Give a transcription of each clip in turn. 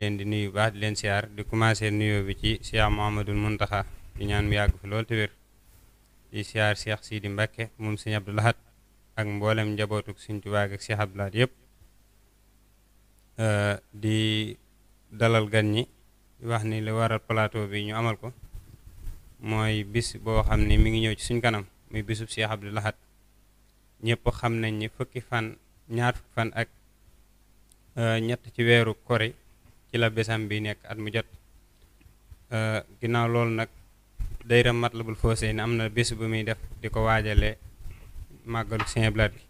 leen di nuyu baax di leen siyaar di commencé nuyoo bi ci Cheikh Mouhamadoul Mountakha di ñaan mu yàgg fi lool te wér di siyaar Cheikh Sidi Mbacké moom Sëñ Abdou Lahad ak mboolem njabootuk Sëñ Tuubaa ak Cheikh Abdou Lahad yëpp di dalal gan ñi di wax ni li waral plateau bi ñu amal ko mooy bis boo xam ni mi ngi ñëw ci suñ kanam muy bisub Cheikh Abdou Lahad ñëpp xam nañ ni ñaar fukki fan ak ñett ci weeru kori ci la bésam bi nekk at mu jot ginnaaw loolu nag daayira Matlabul Fawzayni am na bés bu muy def di ko waajale màggalu Sëñ Abdou Lahad bi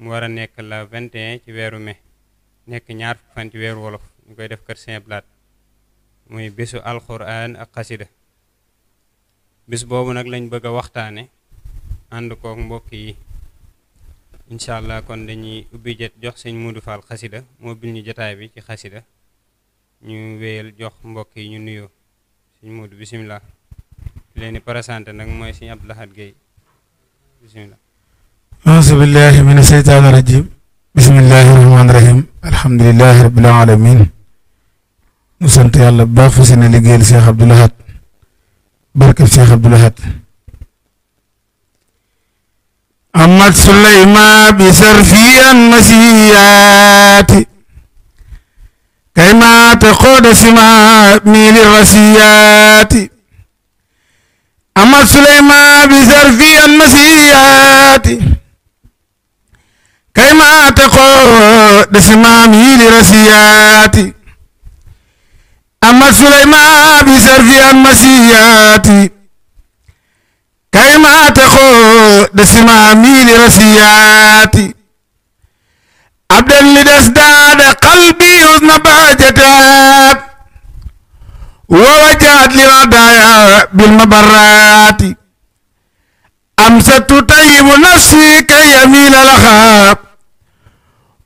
mu war a nekk la 21 ci weeru mai nekk ñaar fukki fan ci weeru wolof ñu koy def kër Sëñ Abdou Lahad muy bésu alxuraan ak xasida bis boobu nag lañ bëgg a waxtaane ànd kook mbokk yi incha allah kon dañuy ubbi jox Sëñ Muudu Fall xasida moo bil ñu jotaay bi ci xasida ñu wéyal jox mbokk yi ñu nuyoo Sëñ Muudu bisimilah leen di présenté nag mooy Sëñ Abdou Lahad Gueye bisimilah auzu billahi mina sheytaani rajim bismillahi rahmaani rahim alhamdulilahi rabbil alamin nu sant yàlla bu baax fa seen liggéeyal Cheikh Abdou Lahad barkeb Cheikh Abdou Lahad amat suleyma bi sarfiyan masiyati kayma taqoda sima mili rasiyati amat suleyma bi sarfiyan masiyati kayma taqoda sima mili rasiyati amat suleyma bi sarfiyan masiyati kayma taqoda sima mili rasiyati abdan li dasdada qalbi husna bajatat wa wajat li radaya bil mabarrati amsatu tayyibu nafsi kay yamila laha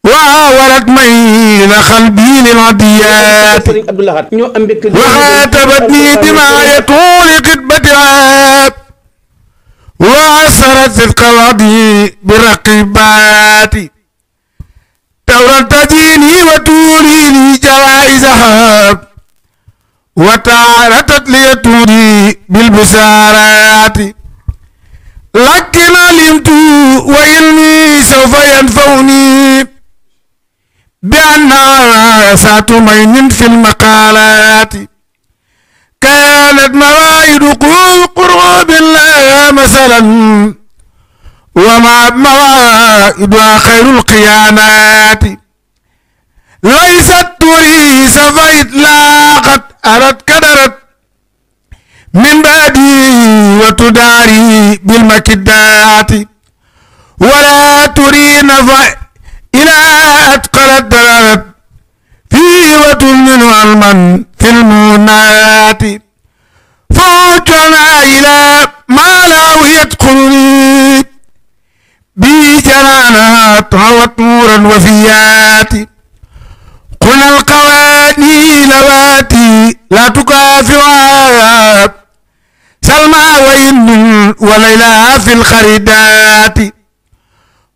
wa warat mayla qalbi lil adiyati wa khatabatni bima yatuli khidbatiha wa asarat sidqa wadi biraqibati tawran tajini wa tulini jawaizaha wa ta'aratat liyaturi bilbusarati lakin alimtu wa ilmi sawfa yanfa'uni bi anna sa'atu maynin fil maqalati كانت مواعيد قرب الله مثلا وما مواعيدها خير القيامات ليست تري سفيت لاقت أردت كدرت من بعدي وتداري بالمكدات ولا تري نفع إلى أتقلت درت في وتمن علما في المنات فوتنا إلى ما لا يدخلني بي جنانات هوت نورا وفيات قلنا القواني لواتي لا تكافئها سلمى وإن وليلى في الخريدات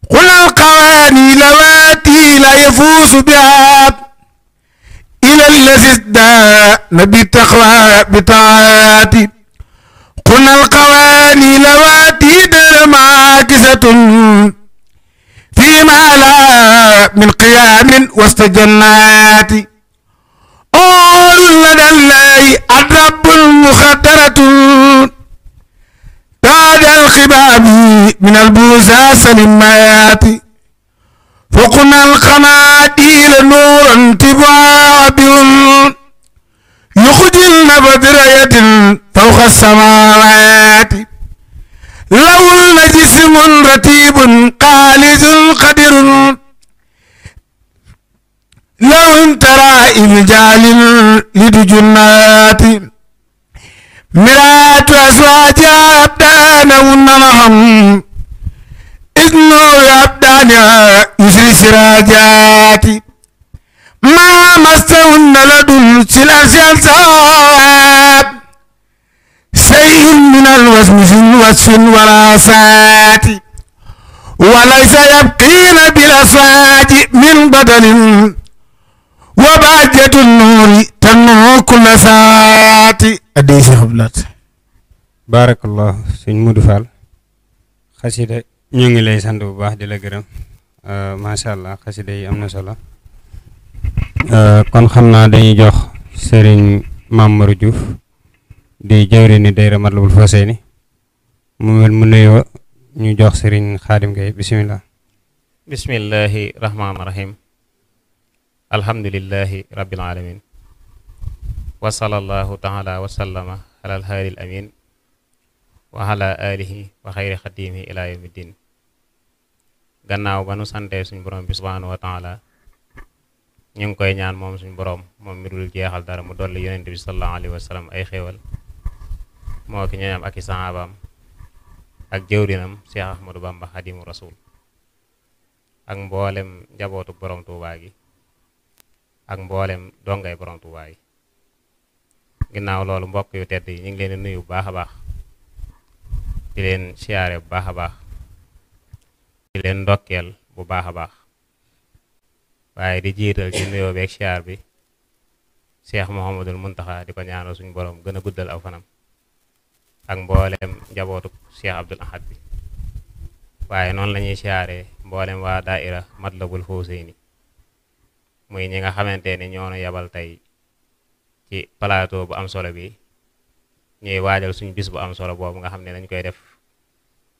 قلنا القواني لواتي لا يفوز بها إلى الذي ازدان بالتقوى بطاعتي قلنا القواني لواتي درماكسة فيما لا من قيام واستجنات أول لدى الله الرب المخدرة بعد الخباب من البوساس للمات فقنا القناديل نورا تبابل يخجلن بدرية فوق السماوات لون جسم رتيب قالز قدر لو ترى إبجال لدجنات مرات أزواج أبدان ونمهم إذنو يبدان يسري سراجات ما مسهن لدن سلاسل سواب شيء من الوسم وصف وراسات وليس يبقين بالأسواج من بدل wa baajatul nuuri tannu kulla saati addi Cheikh Abdou Lahad. barakallah sëñ Modou Fall xasida ñu ngi lay sant bu baax di la gërëm macha allah xasida yi am na solo kon xam naa dañuy jox sëriñ Mamadou Diouf di jawriñu daayira Matlabul Fawzayni mu nuyoo ñu jox sëriñ Xaadim Gaye bisimilah. bismillahi rahmaani rahim alhamdulillahi rabbil alamin wa sallallahu taala wa sallama ala alhaadil amin wa ala alihi wa xayri xadimihi ila yawmiddin. gannaaw ba nu santee suñ borom bi subhanahu wa taala ñu ngi koy ñaan moom suñ borom moom mi dul jeexal dara mu dolli yonent bi sallallahu alayhi wa sallam ay xéewal moo ki ñooñam ak i sahabaam ak jëwrinam Cheikh Ahmadou Bamba Xadimu Rasul ak mboolem njabootu borom Tuubaa gi ak mboolem dongay borom Tuubaa yi. ginnaaw loolu mbokk yu tedd yi ñu ngi leen di nuyu bu baax a baax di leen siyaare bu baax a baax di leen ndokkeel bu baax a baax waaye di jiital ci nuyoo beeg siyaar bi Cheikh Mouhamadul Muntaxa di ko ñaanal suñu borom gën a guddal aw fanam ak mboolem njabootu Cheikh Abdoul Ahad bi. waaye noonu la ñuy siyaare mboolem waa daaira Matlabul Fawzayni muy ñi nga xamante ni ñoo nu yabal tey ci plateau bu am solo bi ñuy waajal suñu bis bu am solo boobu nga xam ne dañ koy def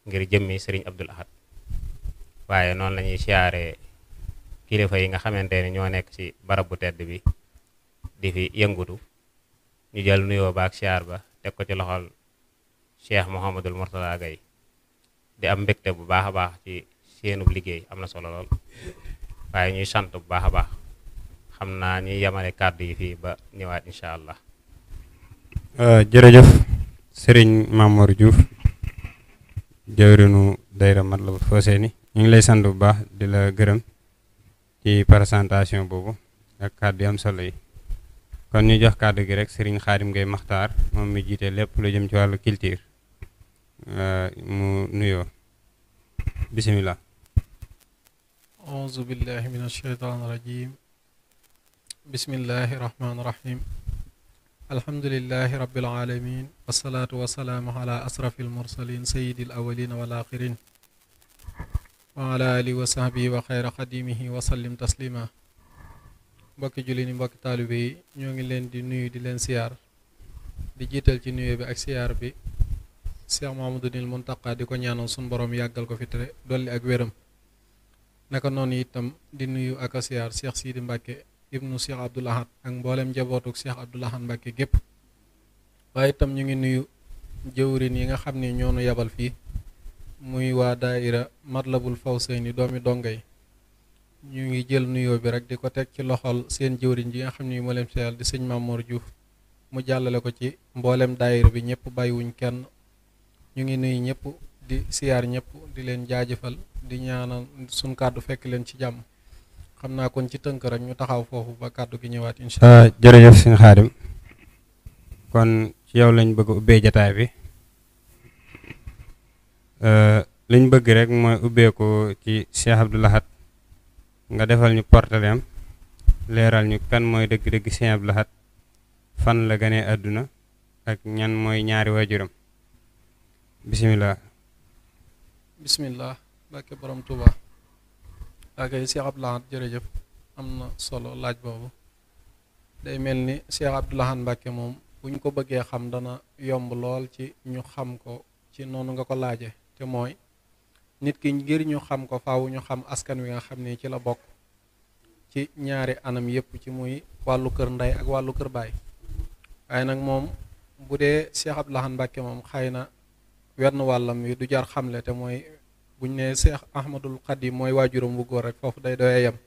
ngir jëmmi Serigne Abdoul Ahad. waaye noonu la ñuy siyaare kilifa yi nga xamante ni ñoo nekk ci barab bu tedd bi di fi yëngutu ñu jël nuyoo ba ak siyaar ba teg ko ci loxol Cheikh Mouhamadul Mourtada Gaye di am mbégte bu baax a baax ci seenub liggéey am na solo lool waaye ñuy sant bu baax a baax xam naa ñuy yemale kàddu yi fii ba ñëwaat incha allah. jërëjëf sëriñ Mamadou Diouf jawriñu daayira Matlabul Fawzayni ñu ngi lay sant bu baax di la gërëm ci présentation boobu ak kàddu yi am solo yi. kon ñu jox kàddu gi rek sëriñ Xaadim Gaye Maxtaar moom mi jiite lépp lu jëm ci wàllu culture mu nuyoo bisimilah. auzu billahi min asheytaan rajim bismillahi rahmaani rahim alhamdulilahi rabbil alamin wasalaatu wasalaamu ala asrafil mursalin sayidil awalin wal axirin wa ala alihi wa sahbihi wa xayra xadimihi wa sallim taslima. mbokki julli ni mbokki taalibe yi ñoo ngi leen di nuyu di leen siyaar di jiital ci nuyu bi ak siyaar bi Cheikh Mouhamadoul Mountakha di ko ñaanal suñu borom yàggal ko fi te dolli ak wéram. naka noonu itam di nuyu ak a siyaar Cheikh Sidi Mbacke ibnu Cheikh Abdoul Ahad ak mboolem njabootuk Cheikh Abdoul Ahad Mbacke gépp. waaye itam ñu ngi nuyu jëwrin yi nga xam ne ñoo nu yabal fii muy waa daaira Matlabul Fawzayni doomi dongay. ñu ngi jël nuyoo bi rek di ko teg ci loxol seen jëwriñ ji nga xam ne moo leen feyal di sëñ Mamour Diouf mu jàllale ko ci mboolem daayira bi ñëpp bàyyiwuñ kenn. ñu ngi nuyu ñëpp di siyaar ñëpp di leen jaajëfal di ñaanal suñ kàddu fekk leen ci jàmm. xam naa kon ci tënk rek ñu taxaw foofu ba kàddu gi ñëwaat incha allah. jërëjëf sëñ Xaadim kon ci yow lañ bëgg ubbee jataay bi liñ bëgg rek mooy ubbeeku ci Cheikh Abdoul Ahad nga defal ñu portaleem leeral ñu kan mooy dëgg-dëgg Cheikh Abdoul Ahad fan la gane àdduna ak ñan mooy ñaari waajuram bisimilah. bismillah barke borom Touba. ak Cheikh Abdoul Ahad jërëjëf am na solo laaj boobu day mel ni Cheikh Abdoul Ahad Mbacke moom buñ ko bëggee xam dana yomb lool ci ñu xam ko ci noonu nga ko laaje te mooy nit ki ngir ñu xam ko faaw ñu xam askan wi nga xam ne ci la bokk ci ñaari anam yépp ci muy wàllu kër ndey ak wàllu kër baay. waaye nag moom bu dee Cheikh Abdoul Ahad Mbacke moom xëy na wenn wàllam wi du jar xamle te mooy buñ ne Cheikh Ahmadul Khadim mooy waajuram bu góor rek foofu day doyee yem.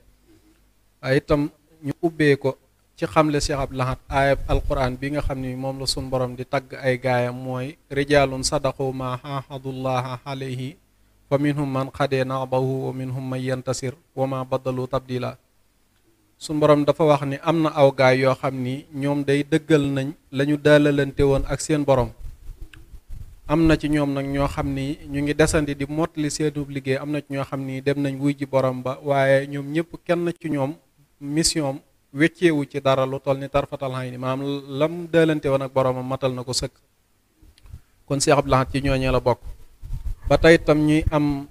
waaye itam ñu ubbee ko ci xamle Cheikh Abdoul Ahad aayab alquran bi nga xam ni moom la sun borom di tagg ay gaayam mooy rijaalun sadaqu ma ahadullaha alayhi fa minhum man xadee nahbahu wa minhum man yantasir wa ma baddalu tabdila. suñ borom dafa wax ni am na aw gaay yoo xam ni ñoom day dëggal nañ la ñu daalalante woon ak seen borom. am na ci ñoom nag ñoo xam ni ñu ngi desandi di mottali seenub liggéey am na ci ñoo xam ni dem nañ wuy ji borom ba waaye ñoom ñëpp kenn ci ñoom mission wecceewu ci dara lu toll ni tarfatal hayni maanaam lam dëlante woon ak boroomam matal na ko sëkk. kon Cheikh Abdou Lahad ci ñooñee la bokk. ba tey tam ñuy am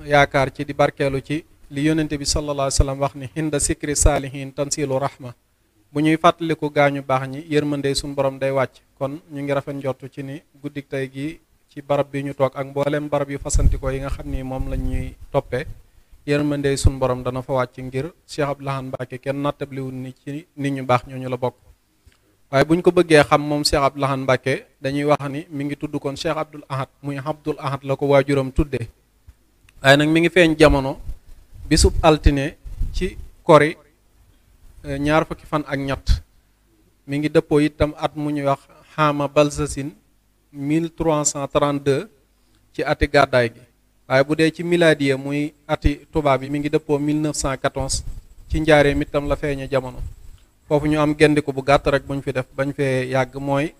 yaakaar ci di barkeelu ci li yonente bi sallallahu alayhi wa sallam wax ni hinda sikri saalihin tansilu rahma, bu ñuy fàttaliku gaañu baax ñi yërmande suñu borom day wàcc. kon ñu ngi rafet njortu ci ni guddik tey gi ci barab bi ñu toog ak mboolem barab yu fasantikoo yi nga xam ni moom lañ ñuy toppee yërmande suñu borom dana fa wàcc ngir Cheikh Abdou Lahad Mbacké kenn nattabliwul ni ci nit ñu baax ñooñu la bokk. waaye bu ñu ko bëggee xam moom Cheikh Abdou Lahad Mbacké dañuy wax ni mi ngi tudd kon Cheikh Abdoul Ahad, muy Abdoul Ahad la ko waajuram tuddee. waaye nag mi ngi feeñ jamono bisub altine ci kori ñaar fukki fan ak ñett mi ngi dëppoo itam at mu ñuy wax xaama balsasin 1332 ci ati gàddaay gi. waaye bu dee ci miladiya muy ati tubaab yi mi ngi dëppoo 1914 ci njaareem itam la feeñe jamono. foofu ñu am gendiku bu gàtt rek buñ fi def bañ fee yàgg mooy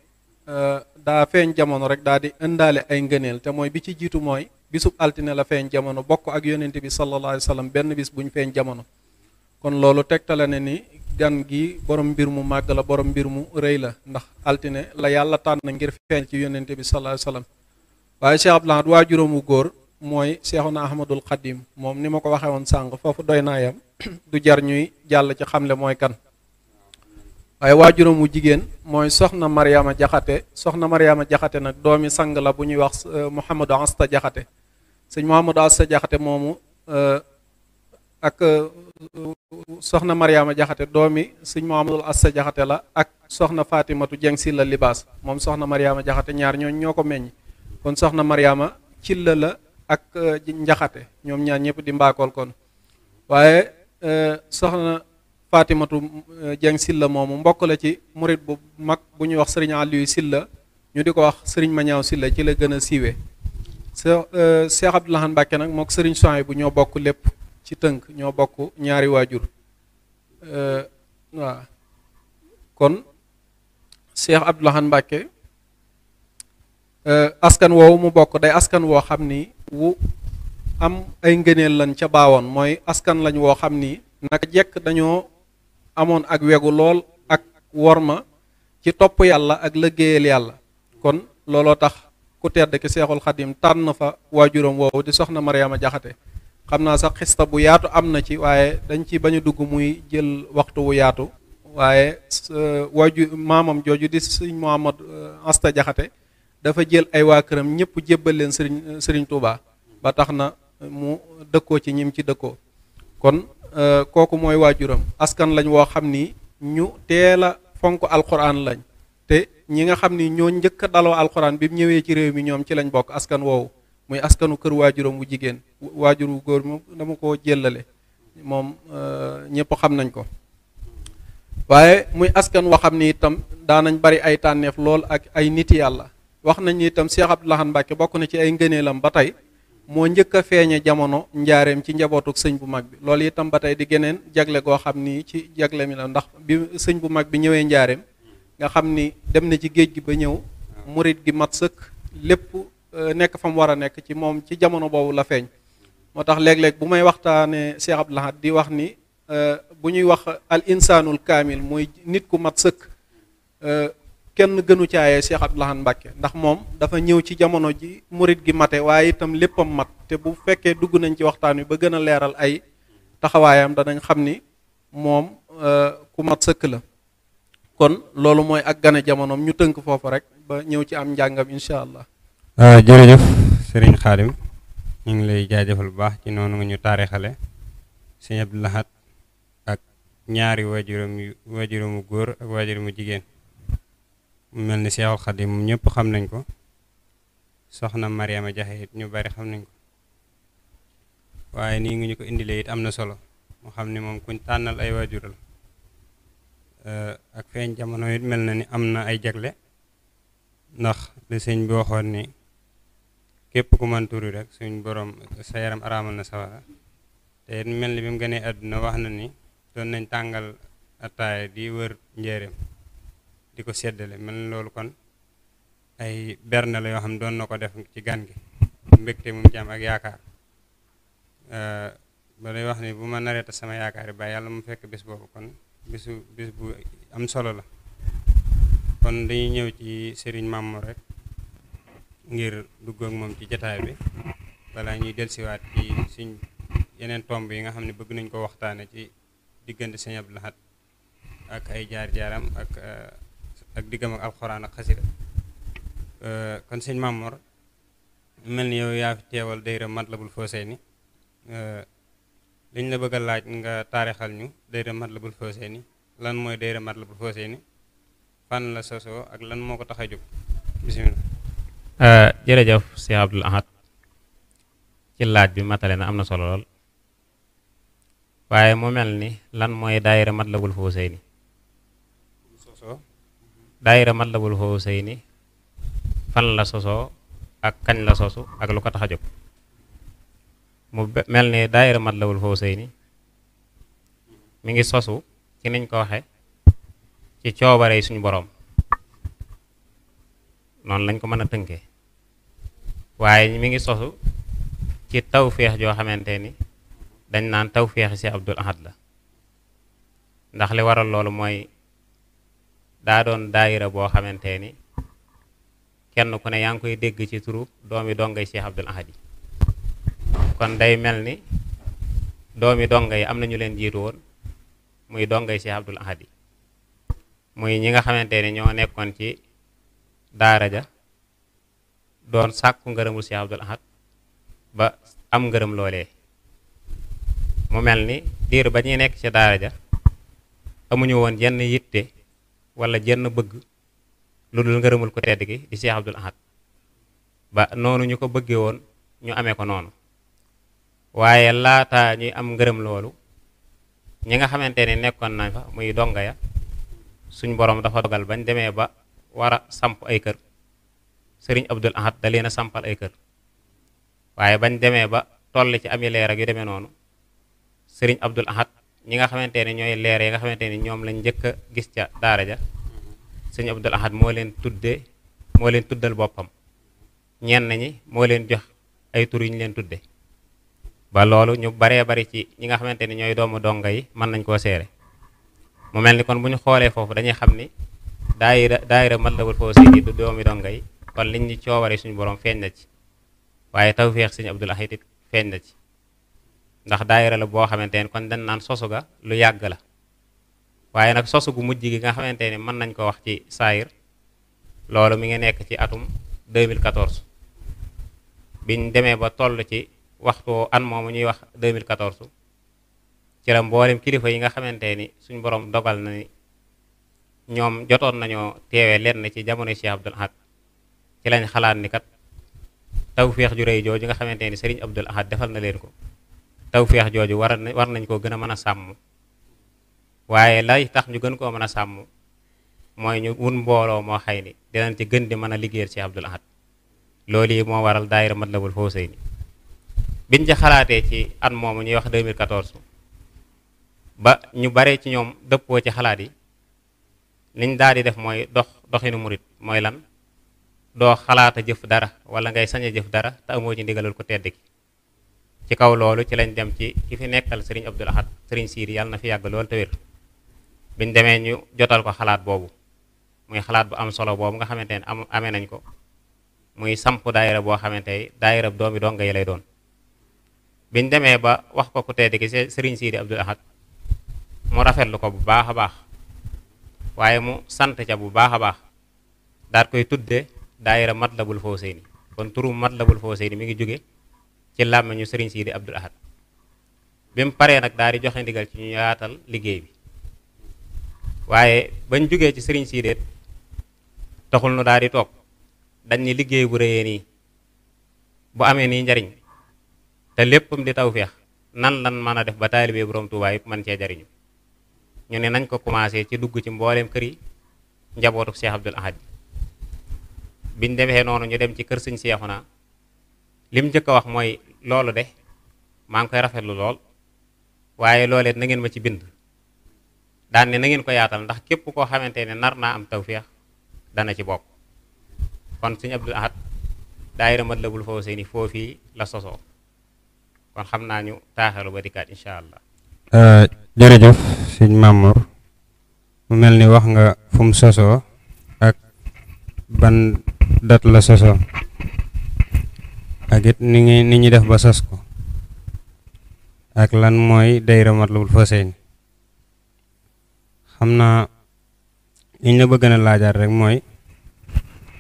daa feeñ jamono rek daa di ëndaale ay ngëneel te mooy bi ci jiitu mooy bisub altine la feeñ jamono bokk ak yonent bi sallallahu alayhi wa sallam benn bis buñ feeñ jamono. kon loolu tegtale ne ni gan gi borom mbir mu màgg la, borom mbir mu rëy la, ndax altine la yàlla tànn ngir feeñ ci yonent bi sallallahu alayhi wa sallam. waaye Cheikh Abdou Lahad waajuram wu góor mooy Cheikhuna Ahmadul Xadim, moom ni ma ko waxee woon sànq foofu doy naa yam du jar ñuy jàll ci xamle mooy kan. waaye waajuram wu jigéen mooy soxna Mariama Jaxate. soxna Mariama Jaxate nag doomi sang la bu ñuy wax Mouhamadou Asta Jaxate. sëñ Mouhamadou Asta Jaxate moomu ak soxna Mariama Jaxate doomi sëñ Mouhamadou Asta Jaxate la ak soxna Fatimatu Jeng Silla Libaas. moom soxna Mariama Jaxate ñaar ñooñ ñoo ko meññ. kon soxna Mariama Cilla la ak Njaxate ñoom ñaar ñëpp di mbaakool kon. waaye soxna Fatimatu Jeng Silla moomu mbokk la ci murit bu mag bu ñuy wax sëriñ Aliou Silla, ñu di ko wax sëriñ Mañaaw Silla, ci la gën a siiwee. Cheikh Abdou Lahad Mbacké nag mook sëriñ Souhaïbou bu ñoo bokk lépp ci tënk, ñoo bokk ñaari waajur. waaw kon Cheikh Abdou Lahad Mbacké askan woowu mu bokk day askan woo xam ni wu am ay ngëneel lañ ca baawoon, mooy askan lañ woo xam ni naka jekk dañoo amoon ak wegu lool ak worma ci topp yàlla ak liggéeyal yàlla. kon looloo tax ku tedd ki Seexul Xadim tànn fa waajuram woowu di soxna Mariama Jaxate. xam naa sax xista bu yaatu am na ci, waaye dañ ci bañ a dugg muy jël waxtu wu yaatu. waaye maamam jooju di sëñ Muhammad Asta Jaxate dafa jël ay waa këram ñëpp jébbal leen sëriñ Touba, ba tax na mu dëkkoo ci ñim ci dëkkoo. kon kooku mooy waajuram. askan lañ woo xam ni ñu teel a fonk alquran lañ, te ñi nga xam ni ñoo njëkk a daloo alquran bi mu ñëwee ci réew mi ñoom ci lañ bokk. askan woowu muy askanu kër waajuram wu jigéen. waajur wu góor moom dama ko jëllale, moom ñëpp xam nañ ko. waaye muy askan woo xam ni itam daanañ bari ay tànneef lool ak ay niti yàlla. wax nañ ni itam Cheikh Abdou Lahad Mbacké bokk na ci ay ngëneelam ba tey moo njëkk a feeñe jamono njaareem ci njabootuk sëñ bu mag bi. loolu itam ba tey di geneen jagle goo xam ni ci jagle mi la, ndax bi sëñ bu mag bi ñëwee njaareem nga xam ni dem na ci géej gi ba ñëw, murit gi mat sëkk, lépp nekk fa mu war a nekk ci moom ci jamono boobu la feeñ. moo tax léeg-léeg bu may waxtaanee Cheikh Abdou Lahad di wax ni bu ñuy wax al insaanul kaamil mooy nit ku mat sëkk, kenn gënu caayee Cheikh Abdou Lahad Mbacké, ndax moom dafa ñëw ci jamono ji murit gi mate, waaye itam léppam mat. te bu fekkee dugg nañ ci waxtaan wi ba gën a leeral ay taxawaayam danañ xam ni moom ku mat sëkk la. kon loolu mooy ak gane jamonoom. ñu tënk foofu rek ba ñëw ci am njàngam incha allah. jërëjëf Serigne Khadim, ñu ngi lay jaajëfal bu baax ci noonu nga ñu taarixale Serigne Abdou Lahad ak ñaari waajuramu góor ak waajuramu jigéen. mu mel ni Seexul Xadim ñëpp xam nañ ko, soxna Mariama Jaxate it ñu bari xam nañ ko, waaye nii nga ñu ko indilee it am na solo. moo xam ni moom kuñ tànnal ay waajural ak feeñ jamono it mel na ni am na ay jagle, ndax li sëñ bi waxoon ni képp ku man turi rek suñ borom sa yaram araamal na sawara. te it mel ni bi mu gënee àdduna wax na ni doon nañ tàngal ataaya di wër njéeréem di ko seddale. mel ni loolu kon ay berne la yoo xam doon na ko def ci gan gi, mbégte mu ci am ak yaakaar. ba lay wax ni bu ma nareeta sama yaakaar yi ba yàlla mu fekk bés boobu, kon bis bu am solo la. kon dañuy ñëw ci Serigne Mamour rek ngir dugg ak moom ci jataay bi balaa ñuy dellusiwaat ci suñ yeneen tomb yi nga xam ne bëgg nañ ko waxtaane ci diggante Sëñ Abdou Lahad ak ay jaar-jaaram ak diggam ak alxuraan ak xasida kon sëñ Mamour mel ni yow yaa fi teewal daayira Matlabul Fawzayni liñ la bëgg a laaj nga taarixal ñu daayira Matlabul Fawzayni lan mooy daayira Matlabul Fawzayni fan la sosoo ak lan moo ko tax a jóg bisimilah. jërëjëf Cheikh Abdou Lahad ci laaj bi matale na am na solo lool waaye mu mel ni lan mooy daayira Matlabul Fawzayni. daayira Matlabul Fawzayni fan la sosoo ak kañ la sosu ak lu ko tax a jóg mu mel ni daayira Matlabul Fawzayni mi ngi sosu ci niñ ko waxe ci coobare yi suñu boroom noonu lañ ko mën a tënkee waaye mi ngi sosu ci tawféex joo xamante ni dañ naan tawféexi si Abdou Lahad la ndax li waral loolu mooy daa doon daayira boo xamante ni kenn ku ne yaa ngi koy dégg ci turu doomi dongay Cheikh Abdou Lahad yi kon day mel ni doomi donga yi am na ñu leen jiitu woon muy dongay Cheikh Abdou Lahad yi muy ñi nga xamante ni ñoo nekkoon ci daara ja doon sàkku ngërëmul Cheikh Abdou Lahad ba am ngërëm loolee mu mel ni diir ba ñuy nekk ci daara ja amuñu woon jenn yitte wala jenn bëgg lu dul ngërëmul ko tedd gi di Cheikh Abdou Lahad ba noonu ñu ko bëggee woon ñu amee ko noonu waaye laata ñuy am ngërëm loolu ñi nga xamante ni nekkoon nañ fa muy donga ya suñ borom dafa dogal bañ demee ba war a samp ay kër sëriñ Abdou Lahad da leen a sampal ay kër waaye bañ demee ba toll ci ami leer ak yu demee noonu sëriñ Abdou Lahad ñi nga xamante ne ñooy leer yi nga xamante ni ñoom lañ njëkk a gis ca daara ja sëriñ Abdou Lahad moo leen tuddal boppam ñenn ñi moo leen jox ay tur yu ñu leen tudde ba loolu ñu baree bari ci ñi nga xamante ni ñooy doomu donga yi mën nañ koo seere mu mel ni kon bu ñu xoolee foofu dañuy xam ni daayira Matlabul Fawzayni du doomi donga yi kon liñ ñi coobare suñu borom feeñ na ci waaye tawfeex sëriñ Abdou Lahad it feeñ na ci ndax daayira la boo xamante ne kon dañ naan sosu ga lu yàgg la waaye nag sosu gu mujj gi nga xamante ne mën nañ ko wax ci saayir loolu mi ngi nekk ci atum 2014 biñ demee ba toll ci waxtu an moomu ñuy wax 2014 ci la mboolem kilifa yi nga xamante ni suñ borom dogal na ni ñoom jotoon nañoo teewee lenn ci jamono Cheikh Abdou Lahad ci lañ xalaat ni kat tawféex ju rëy jooju nga xamante ni Serigne Abdou Lahad defal na leen ko tawféex jooju war nañ koo gën a mën a sàmm waaye lay tax ñu gën koo mën a sàmm mooy ñu wun mbooloo moo xay ni dinañ ci gën di mën a liggéeyal Cheikh Abdou Lahad loolu yi moo waral daayira Matlabul Fawzayni biñ ci xalaatee ci at moomu ñuy wax 2014 ba ñu bare ci ñoom dëppoo ci xalaat yi liñ daal di def mooy doxinu murit mooy lan doo xalaata jëf dara wala ngay sañ a jëf dara te amoo ci ndigalul ko tedd ki ci kaw loolu ci lañ dem ci ki fi nekkal Serigne Abdou Lahad Serigne Sidi yàlla na fi yàgg loolu te wér biñ demee ñu jotal ko xalaat boobu muy xalaat bu am solo boobu nga xamante ne amee nañ ko muy samp daayira boo xamante ni daayira doomi donga yi lay doon biñ demee ba wax ko ku tedd ki Serigne Sidi Abdou Lahad mu rafetlu ko bu baax a baax waaye mu sant ca bu baax a baax daal koy tudde daayira Matlabul Fawzayni kon turu Matlabul Fawzayni mi ngi jóge ci làmmiñu Serigne Sidi Abdou Lahad bi mu paree nag daal di joxe ndigal ci ñu yaatal liggéey bi waaye bañ jógee ci Serigne Sidi taxul nu daal di toog dañ ni liggéey bu rëyee nii bu amee nii njariñ te léppam di tawfeex nan lan mën a def ba taalibe borom Tuubaa yëpp mën cee jariñu ñu ne nañ ko commencé ci dugg ci mbooleem kër yi njabootu Cheikh Abdou Lahad biñ demee noonu ñu dem ci kër sëñ Seexuna lim njëkk a wax mooy loolu de maa ngi koy rafetlu lool waaye loolee na ngeen ma ci bind daan ne na ngeen ko yaatal ndax képp koo xamante ne nar naa am tawfeex dana ci bokk kon sëñ Abdou Lahad daayira Matlabul Fawzayni foofii la sosoo kon xam naa ñu taaxalu ba dikkaat incha allah. jërëjëf sëñ Mamour mu mel ni wax nga fu mu sosoo ak ban dat la sosoo ak it ni ñi def ba sos ko ak lan mooy daayira Matlabul Fawzayni. xam naa liñ la bëgg na laajaat rek mooy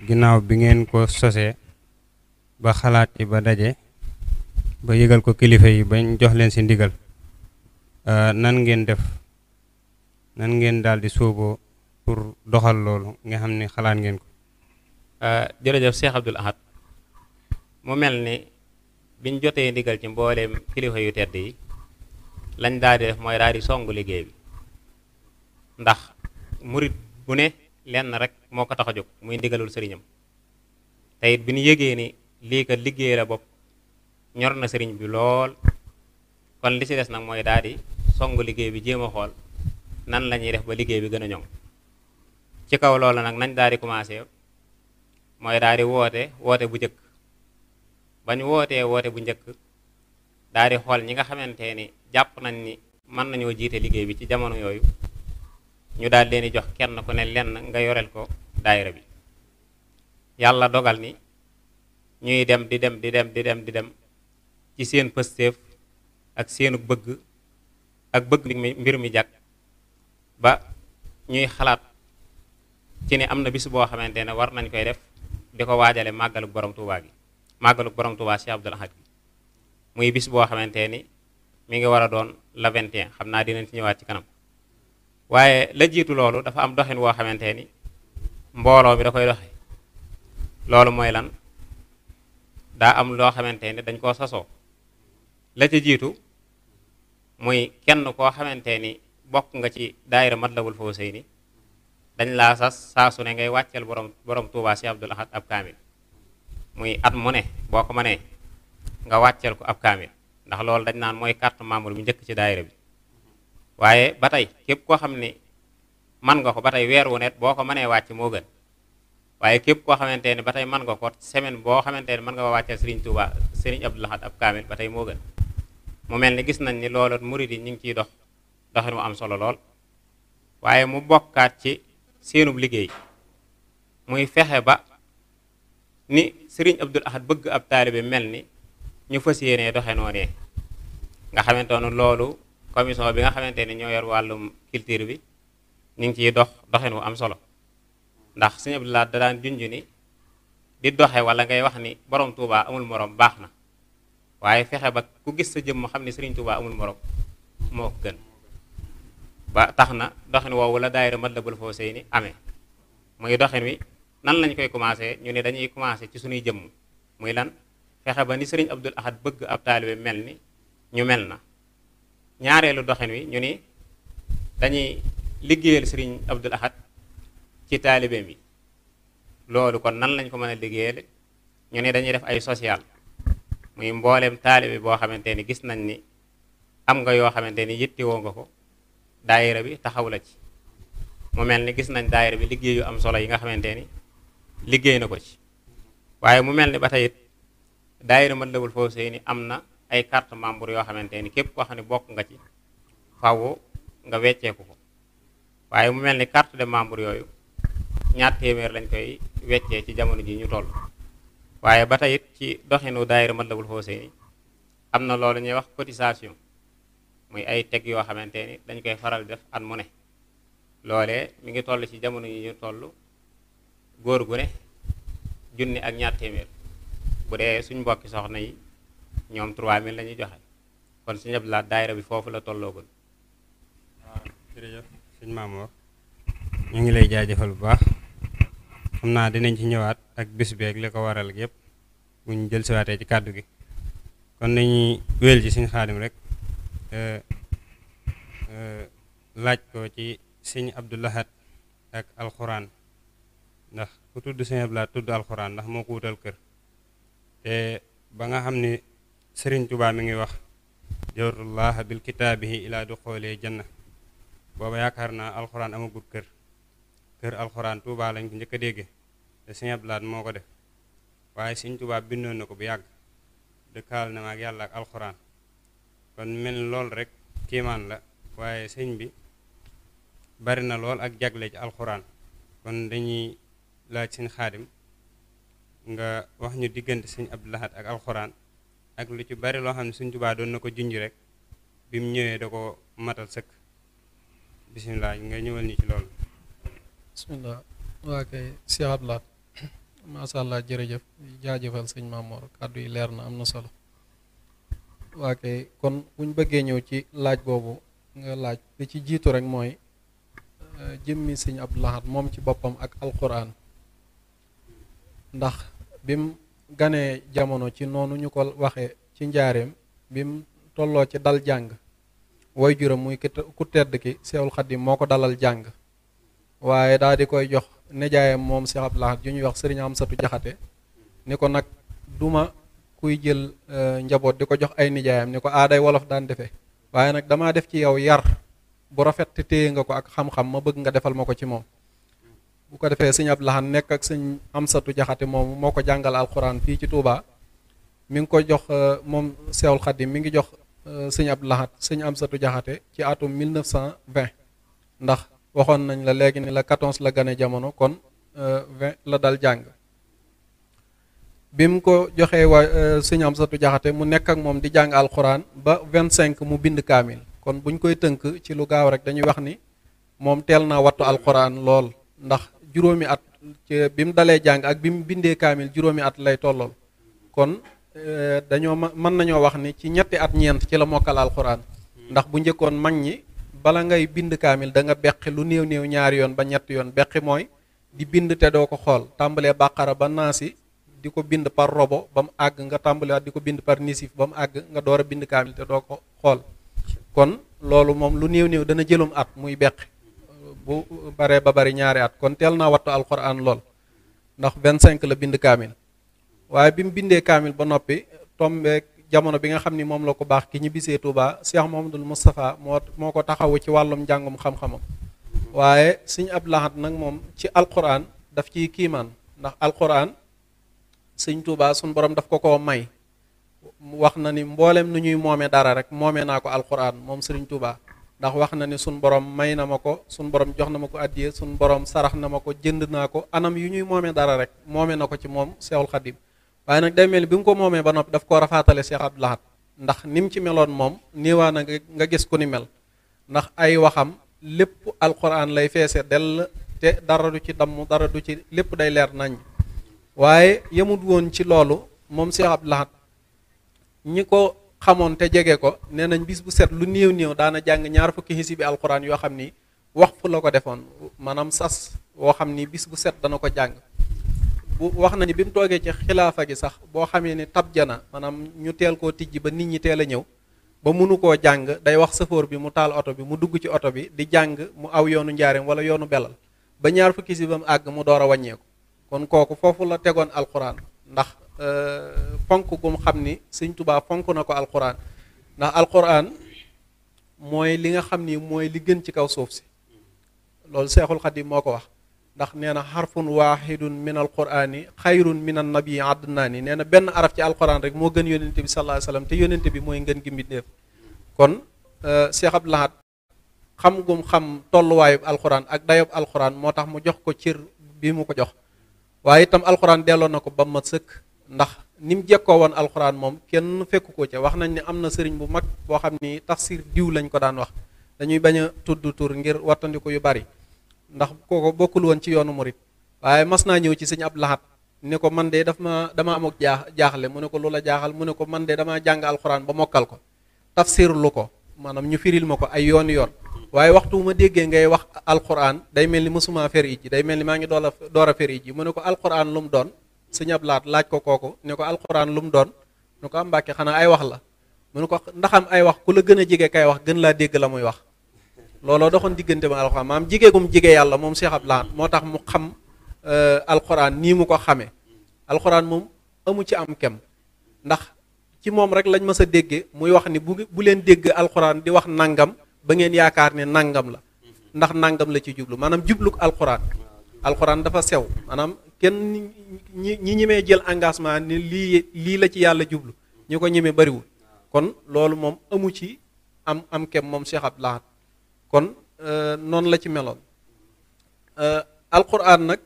ginnaaw bi ngeen ko sosee ba xalaat ci ba daje ba yëgal ko kilifa yi bañ jox leen ci ndigal nan ngeen def nan ngeen daal di sóoboo pour doxal loolu nga xam ni xalaat ngeen ko. jërëjëf Cheikh Abdoul Ahad mu mel ni biñ jotee ndigal ci mbooleem kilifa yu tedd yi lañ daal di def mooy daal di songu liggéey bi ndax murit bu ne lenn rek moo ko tax a jóg muy ndigalul sëriñam te it bi ñu yëgee ni lii kat liggéey la bopp ñor na sëriñ bi lool kon li ci des nag mooy daal di songu liggéey bi jéem a xool nan la ñuy def ba liggéey bi gën a ñoŋ ci kaw loolu nag nañ daal di commencé mooy daal di woote bu njëkk ba ñu woote bu njëkk daal di xool ñi nga xamante ni jàpp nañ ni mën nañoo jiite liggéey bi ci jamono yooyu ñu daal leen di jox kenn ku ne lenn nga yoreel ko daayira bi yàlla dogal ni ñuy dem di dem ci seen pësteef ak seenu bëgg ak bëgg mbir mi jàkk ba ñuy xalaat ci ne am na bis boo xamante ne war nañ koy def di ko waajale màggaluk borom Tuubaa gi màggaluk borom Tuubaa Cheikh Abdoul Ahad gi muy bis boo xamante ni mi ngi war a doon la 21 xam naa dinañ ci ñëwaat ci kanam waaye la jiitu loolu dafa am doxin woo xamante ni mbooloo mi da koy doxe loolu mooy lan daa am loo xamante ni dañ koo sasoo la ca jiitu muy kenn koo xamante ni bokk nga ci daayira Matlabul Fawzayni dañ laa sas saa su ne ngay wàcceel borom Tuubaa Cheikh Abdoul Ahad ab kaamil muy at mu ne boo ko mënee nga wàcceel ko ab kaamil ndax loolu dañ naan mooy carte membre bi njëkk ci daayira bi waaye ba tey képp koo xam ni man nga ko ba tey weer wu net boo ko mënee wàcc moo gën waaye képp koo xamante ni ba tey mën nga ko semaine boo xamante ni mën nga ko wàcceel Serigne Abdoul Ahad ab kaamil ba tey moo gën mu mel ni gis nañ ni loolu murid yi ñu ngi ciy doxin mu am solo lool waaye mu bokkaat ci seenub liggéey muy fexe ba ni Serigne Abdoul Ahad bëgg ab taalibe mel ni ñu fas yéenee doxe noonee nga xamante ne loolu commission bi nga xamante ni ñoo yor wàllum culture bi ñu ngi ciy doxin wu am solo ndax Serigne Abdoul Ahad da daan junj ni di doxe wala ngay wax ni borom Touba amul morom baax na waaye fexe ba ku gis sa jëmm xam ni Serigne Touba amul morom moo ko gën ba tax na doxin woowu la daayira Matlabul Fawzayni amee muy doxin wi nan lañ koy commencé ñu ne dañuy commencé ci suñuy jëmm muy lan fexe ba ni Serigne Abdoul Ahad bëgg ab taalibe mel ni ñu mel na ñaareelu doxin wi ñu ni dañuy liggéeyal Serigne Abdoul Ahad ci taalibeem yi loolu kon nan lañ ko mën a liggéeyal ñu ne dañuy def ay social muy mbooleem taalibe boo xamante ni gis nañ ni am nga yoo xamante ni yittewoo nga ko daayira bi taxaw la ci mu mel ni gis nañ daayira bi liggéey yu am solo yi nga xamante ni liggéey na ko ci waaye mu mel ni ba tey it daayira Matlabul Fawzayni am na ay carte membre yoo xamante ni képp koo xam ne bokk nga ci faaw nga wecceeku ko waaye mu mel ni carte de membre yooyu ñaar téeméer lañ koy weccee ci jamono ji ñu toll waaye ba tey it ci doxinu daayira Matlabul Fawzayni am na loolu ñuy wax cotisation muy ay teg yoo xamante ni dañ koy faral def at mu ne loolee mi ngi toll ci jamono yi ñu toll góor gu ne junni ak ñaar téeméer bu dee suñ mbokki soxna yi ñoom 3000 la ñuy joxe kon Serigne Abdoul Ahad daayira bi foofu la tolloogul. waaw jërëjëf sëñ Mamour ñu ngi lay jaajëfal bu baax xam naa dinañ ci ñëwaat ak bis bi ak li ko waral ak yëpp buñ jël siwaatee ci kàddu gi kon nañuy wéel ci Serigne Khadim rek laaj ko ci Serigne Abdoul Ahad ak alxuraan ndax ku tudd Serigne Abdoul Ahad tudd alxuraan ndax moo ko wutal kër te ba nga xam ni Serigne Touba mi ngi wax jawrullah bil kitaabihi ilaa duxoolee janna booba yaakaar naa alxuraan amagut kër alxuraan Touba lañ ko njëkk a dégge te Serigne Abdoul Ahad moo ko def waaye Serigne Touba bindoon na ko bu yàgg dëkkaal na ma ak yàlla ak alxuraan kon mel ni loolu rek kiimaan la waaye sëñ bi bari na lool ak jagle ci alxuraan kon dañuy laaj sëñ Xaadim nga wax ñu diggante sëñ Abdou Lahad ak alxuraan ak lu ci bari loo xam ne sëñ Tuubaa doon na ko junj rek bi mu ñëwee da ko matal sëkk bisimilah nga ñëwal ñu ci loolu. bismillah waa kay Cheikh Abdou Lahad masha Allah jërëjëf jaajëfal sëñ Mamoor kàddu yi leer na am na solo. waa kay kon buñ bëggee ñëw ci laaj boobu nga laaj li ci jiitu rek mooy jëmmi sëñ Abdou Lahad moom ci boppam ak alquran ndax bim ganee jamono ci noonu ñu ko waxee ci njaareem bim tolloo ci dal jàng way juram muy ku tedd ki Seexul Xadiim moo ko dalal jàng waaye daal di koy jox nijaayam moom Cheikh Abdou Lahad yu ñuy wax sëriñ Amsatu Jaxate ni ko nag duma kuy jël njaboot di ko jox ay nijaayam ni ko aaday wolof daan defee waaye nag damaa def ci yow yar bu rafet te téye nga ko ak xam-xam ma bëgg nga defal ma ko ci moom bu ko defee sëñ Abdou Lahad nekk ak sëñ Amsatu Jaxate moom moo ko jàngal alxuraan fii ci Touba mi ngi ko jox moom Seexul Xadiim mi ngi jox sëñ Abdou Lahad sëñ Amsatu Jaxate ci atum 1920 ndax waxoon nañ la léegi ni la 14 la gane jamono kon 20 la dal jàng bi mu ko joxee waa sëñ Amsatu Jaxate mu nekk ak moom di jàng alxuraan ba 25 mu bind kaamil kon buñ koy tënk ci lu gaaw rek dañuy wax ni moom teel naa wattu alxuraan lool ndax juróomi at ci bi mu dalee jàng ak bi mu bindee kaamil juróomi at lay tollool kon dañoo mën nañoo wax ni ci ñetti at ñeent ci la mokkal alxuraan ndax bu njëkkoon mag ñi bala ngay bind kaamil da nga beqi lu néew néew ñaari yoon ba ñetti yoon beqi mooy di bind te doo ko xool tàmbalee bàqara ba naasi di ko bind par robo ba mu àgg nga tàmbalewaat di ko bind par nisif ba mu àgg nga door a bind kaamil te doo ko xool kon loolu moom lu néew néew dana jëlum at muy beqi bu baree ba bari ñaari at kon teel naa wattu alxuraan lool ndax 25 la bind kaamil waaye bi mu bindee kaamil ba noppi tombeek jamono bi nga xam ni moom la ko baax ki ñu bisee Touba Cheikh Mouhamadoul Moustapha moo ko taxawu ci wàllum njàngum xam-xamam waaye sëñ Abdou Lahad nag moom ci alxuraan daf ciy kiimaan ndax alxuraan sëñ Touba suñ borom daf ko may wax na ni mboolem nu ñuy moomee dara rek moomee naa ko alxuraan moom sëriñ Touba ndax wax na ni suñ borom may na ma ko suñ borom jox na ma ko addiye suñ borom sarax na ma ko jënd naa ko anam yu ñuy moomee dara rek moomee na ko ci moom Seexul Xadiim waaye nag day mel ni bi mu ko moomee ba noppi daf koo rafaatale Cheikh Abdou Lahad ndax ni mu ci meloon moom niiwaa na nga gis ku ni mel ndax ay waxam lépp alxuraan lay feese dell te dara du ci damm dara du ci lépp day leer nañ waaye yemut woon ci loolu moom Cheikh Abdou Lahad ñi ko xamoon te jege ko nee nañ bis bu set lu néew néew daana jàng ñaar fukki xisi bi alxuraan yoo xam ni wax fu la ko defoon maanaam sas woo xam ni bis bu set dana ko jàng bu wax na ni bi mu toogee ci xilaafa gi sax boo xamee ni tab jana maanaam ñu teel koo tijji ba nit ñi teel a ñëw ba mënu koo jàng day wax sëfoor bi mu taal oto bi mu dugg ci oto bi di jàng mu aw yoonu njaareem wala yoonu belal ba ñaar fukki si ba mu àgg mu door a wàññeeku kon kooku foofu la tegoon alxuraan ndax fonk gum xam ni sëñ Tuubaa fonk na ko alxuraan ndax alxuraan mooy li nga xam ni mooy li gën ci kaw suuf si loolu Seexul Xadiim moo ko wax ndax nee na xarfun waahidun min alqurani xayrun min an nabii adnaani nee na benn araf ci alquran rek moo gën yónente bi sallallahu alayhi wasallam te yónente bi mooy ngën gi mbindeef kon Cheikh Abdou Lahad xam gum xam tolluwaayub alquran ak dayob alquran moo tax mu jox ko cër bi mu ko jox waaye itam alquran delloo na ko ba mat sëkk ndax ni mu jekkoo woon alquran moom kenn fekku ko ca wax nañ ne am na sëriñ bu mag boo xam ni tafsir diw lañ ko daan wax dañuy bañ a tudd tur ngir wattandiku yu bari ndax kooko bokkul woon ci yoonu murit waaye mas naa ñëw ci sëñ Abdou Lahad ne ko man de dama amuk jaaxle mu ne ko lu la jaaxal mu ne ko man de damaa jàng alxuraan ba mokkal ko tafsir lu ko maanaam ñu firil ma ko ay yoon waaye waxtu ma déggee ngay wax alxuraan day mel ni mësuma fer ij ji day mel ni maa ngi door a fer ij ji mu ne ko alxuraan lu mu doon sëñ Abdou Lahad laaj ko kooku ne ko alxuraan lu mu doon mu ne ko am Mbàkke xanaa ay wax la mu ne ko ndaxam ay wax ku la gën a jege kay wax gën laa dégg la muy wax looloo doxoon diggante ma alxuraan maam jigéegum jige yàlla moom Cheikh Abdou Lahad moo tax mu xam alxuraan nii mu ko xamee alxuraan moom amu ci am kem ndax ci moom rek lañ mës a déggee muy wax ni bu leen dégg alxuraan di wax nangam ba ngeen yaakaar ne nangam la ndax nangam la ci jublu maanaam jubluk alxuraan dafa sew maanaam kenn ñi ñemee jël engagement ni lii la ci yàlla jublu ñi ko ñemee bariwul kon loolu moom amu ci am kem moom Cheikh Abdou Lahad kon noonu la ci meloon. alquran nag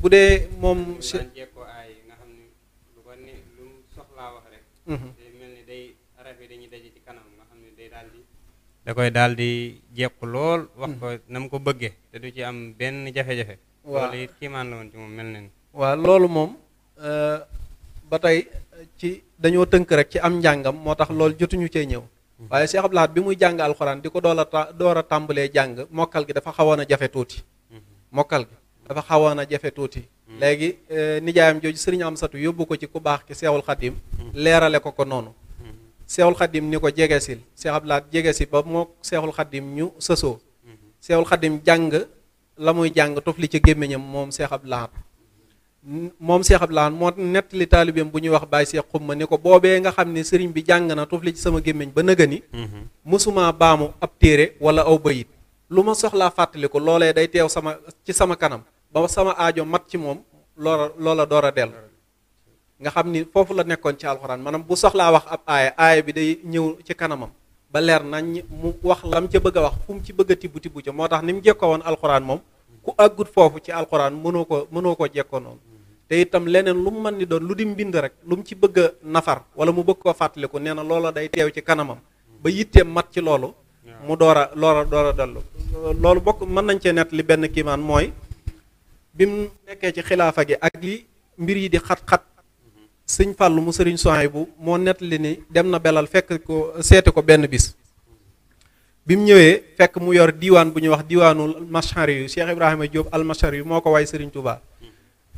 bu dee moom daan jekkoo aay nga xam ne lu ko ni lu mu soxlaa wax rek day mel ni day araf yi dañuy daje ci kanam nga xam ne day daal di da koy daal di jekku lool wax ko na mu ko bëggee te du ci am benn jafe-jafe. waaw loolu it kiimaan la woon ci moom mel na ni. waaw loolu moom ba tey ci dañoo tënk rek ci am njàngam moo tax loolu jotuñu cee ñëw waaye Cheikh Abdou Lahad bi muy jàng alxuraan di ko door a tàmbalee jàng mokkal gi dafa xawoon a jafe tuuti mokkal gi dafa xawoon a jafe tuuti léegi nijaayam jooju sëriñ Amsatu yóbbu ko ci ku baax ki Seexul Xadim leerale ko noonu Seexul Xadim ni ko jegesil Cheikh Abdou Lahad jegesi ba moo Seexul Xadim ñu sësoo Seexul Xadim jàng la muy jàng tofli ci gémmiñam moom Cheikh Abdou Lahad moom Cheikh Abdou Lahad moo nettali taalibeem bu ñuy wax Baye Cheikh Xumma ni ko boobee nga xam ne sëriñ bi jàng na tufli ci sama gémmiñ ba nëgëni mësuma baamu ab téere wala aw bayit lu ma soxlaa fàttali ko loolee day teew ci sama kanam ba sama aajo mat ci moom loola door a dellu nga xam ni foofu la nekkoon ci alxuraan maanaam bu soxlaa wax ab aaya bi day ñëw ci kanamam ba leer nañ mu wax lam ca bëgg a wax fu mu ci bëgg a tibb ca moo tax ni mu jekkoo woon alxuraan moom ku àggut foofu ci alxuraan mënoo ko jekkoo noonu te itam leneen lu mu mën ni doon lu di mbind rek lu mu ci bëgg a nafar wala mu bëgg koo fàttaliku nee na loola day teew ci kanamam ba yitteem mat ci loolu mu door a dellu loolu bokk mën nañ cee nett li benn kiimaan mooy bi mu nekkee ci xilaafa gi ak li mbir yi di xat-xat sëñ Fàllu mu sëriñ Suhaybu moo nett li ni dem na belal fekk ko seeti ko benn bis bi mu ñëwee fekk mu yor diiwaan bu ñuy wax diiwaanul Mashari yu Cheikh Ibrahima Diop al Mashari yu moo ko way sëriñ Touba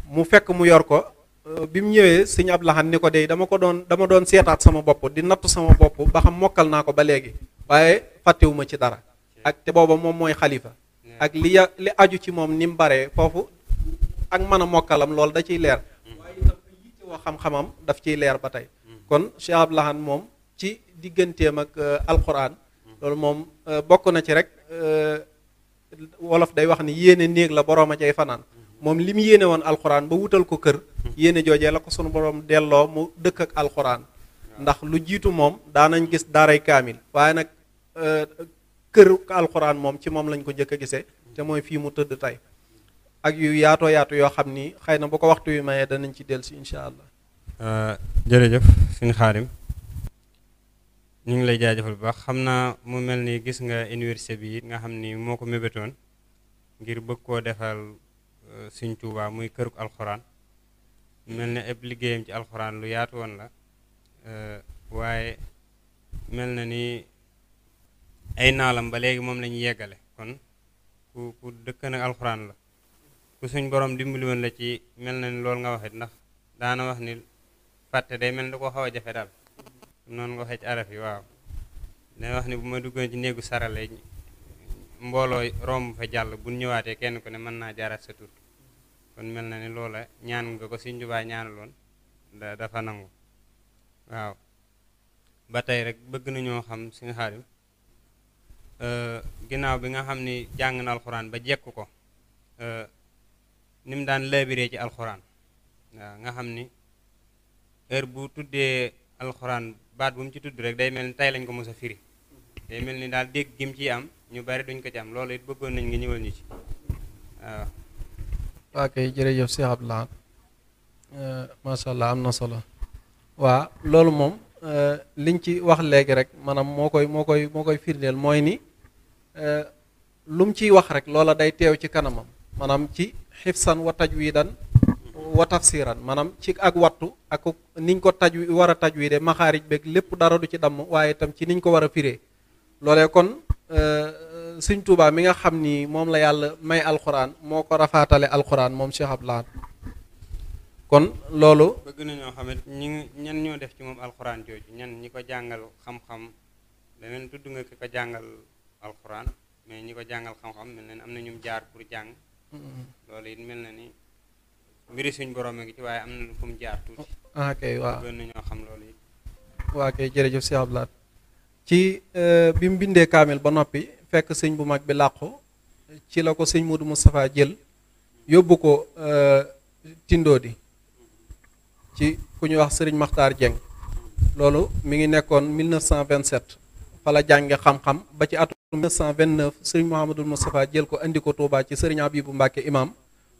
mu fekk mu yor ko bi mu ñëwee sëñ Abdou Lahad ni ko dey dama doon seetaat sama bopp di nattu sama bopp ba xam mokkal naa ko ba léegi waaye fàttewuma ci dara ak te booba moom mooy xalifa ak li aju ci moom ni mu baree foofu ak mën a mokkalam loolu da ciy leer waaye itam yitte woo xam-xamam daf ciy leer ba tey kon Cheikh Abdou Lahad moom ci digganteem ak alquran loolu moom bokk na ci rek wolof day wax ni yéene néeg la boroom a cay fanaan moom li mu yéene woon alxuraan ba wutal ko kër yéene joojee la ko sunu borom delloo mu dëkk ak alxuraan ndax lu jiitu moom daanañ gis daaray kaamil waaye nag kër alxuraan moom ci moom lañ ko njëkk a gisee te mooy fii mu tëdd tey ak yu yaatoo yaatu yoo xam ni xëy na bu ko waxtu wi mayee danañ ci dellu si incha allah. jërëjëf suñu Xaadim ñu ngi lay jaajëfal bu baax xam naa mu mel ni gis nga université bi it nga xam ni moo ko mébétoon ngir bëgg koo defal Sëñ Tuubaa muy këruk alxuraan mel ni ab liggéeyam ci alxuraan lu yaatu woon la waaye mel na ni ay naalam ba léegi moom la ñu yeggale kon ku dëkk nag alxuraan la ku suñ borom dimbali woon la ci mel na ni loolu nga waxit ndax daana wax ni fàtte day mel ni da koo xaw a jafe daal noonu nga waxee ci araf yi waaw day wax ni bu ma duggoon ci néegu sarale mbooloo romb fa jàll bu ñëwaatee kenn ku ne mën naa jaaraat sa tur kon mel na ni loola ñaan nga ko Sëñ Tuubaa ñaanaloon dafa nangu waaw ba tey rek bëgg nañoo xam Sëñ Xaadim ginnaaw bi nga xam ni jàng na alxuraan ba jekk ko ni mu daan laabiree ci alxuraan waaw nga xam ni heure bu tuddee alxuraan baat bu mu ci tudd rek day mel ni tey lañ ko mos a firi day mel ni daal dégg gi mu ciy am ñu bari duñ ko ci am loolu it bëggoon nañ nga ñëwal ñu ci waaw. waa kay jërëjëf Cheikh Abdou Lahad macha allah am na solo waa loolu moom liñ ci wax léegi rek maanaam moo koy firndeel mooy ni lu mu ciy wax rek loola day teew ci kanamam maanaam ci xifsan wa tajwidan wa tafsiran maanaam ci ak wattu ak niñ ko war a tajwide maxaarij beeg lépp dara du ci damm waaye itam ci niñ ko war a firee loolee kon Sëñ Tuubaa mi nga xam ni moom la yàlla may alxuraan moo ko rafaatale alxuraan moom Cheikh Abdou Lahad kon loolu bëgg nañoo xamit ñan ñoo def ci moom alxuraan jooju ñan ñi ko jàngal xam-xam leneen tudd nga ki ko jàngal alxuraan mais ñi ko jàngal xam-xam mel na ni am na ñum jaar pour jàng loolu it mel na ni mbiri suñ borom gi ci waaye am na fu mu jaar tuuti kay waaw bëgg nañoo xam loolu it waa kay jërëjëf Cheikh Abdou Lahad ci bi mu bindee kaamil ba noppi fekk sëñ bu mag bi làqu ci la ko sëñ Modou Moustapha jël yóbbu ko Tindodi ci ku ñuy wax sëriñ Makhtar Dieng loolu mi ngi nekkoon 1927 fa la jànge xam-xam ba ci atu 1929 sëriñ Mouhamadul Moustapha jël ko indi ko Touba ci sëriñ Abibu Mbàkke imam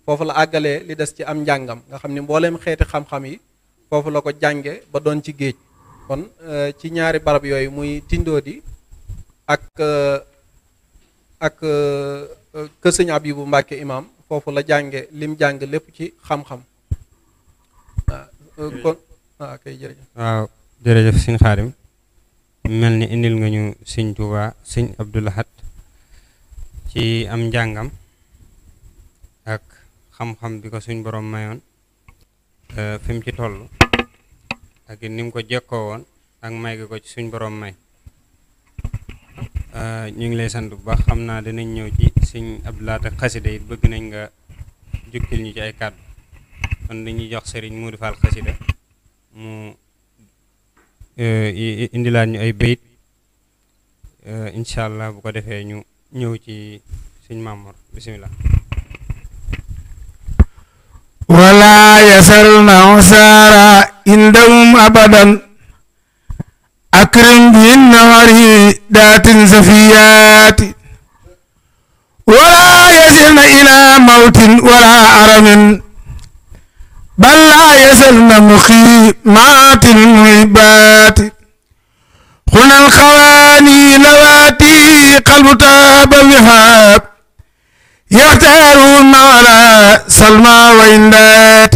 foofu la àggalee li des ci am njàngam nga xam ni mbooleem xeeti xam-xam yi foofu la ko jànge ba doon ci géej kon ci ñaari barab yooyu muy Tindoodi ak kër sëriñ Abibu Mbàkke imam foofu la jànge lim jàng lépp ci xam-xam waaw kon waaw kay jërëjëf. waaw jërëjëf sëñ Xaadim mel ni indil nga ñu sëñ Tuubaa sëñ Abdou Lahad ci am njàngam ak xam-xam bi ko suñ borom mayoon fi mu ci toll ak ni mu ko jekkoo woon ak may gi ko ci suñ borom may ñu ngi lay sant bu baax xam naa dinañ ñëw ci sëñ Abdou Lahad ak xasida it bëgg nañ nga jukkil ñu ci ay kàddu kon dañuy jox sëriñ Modou Fall xasida mu indilaat ñu ay bayit incha allah bu ko defee ñu ñëw ci sëñ Mamor bisimilah. ولا يسرنا عسارا عندهم أبدا أكرم بالنهر ذات زفيات ولا يسرن إلى موت ولا أرم بل لا يسرن مخيمات المهبات خنا الخواني لواتي قلب تاب وهاب يختارون على سلمى وإندات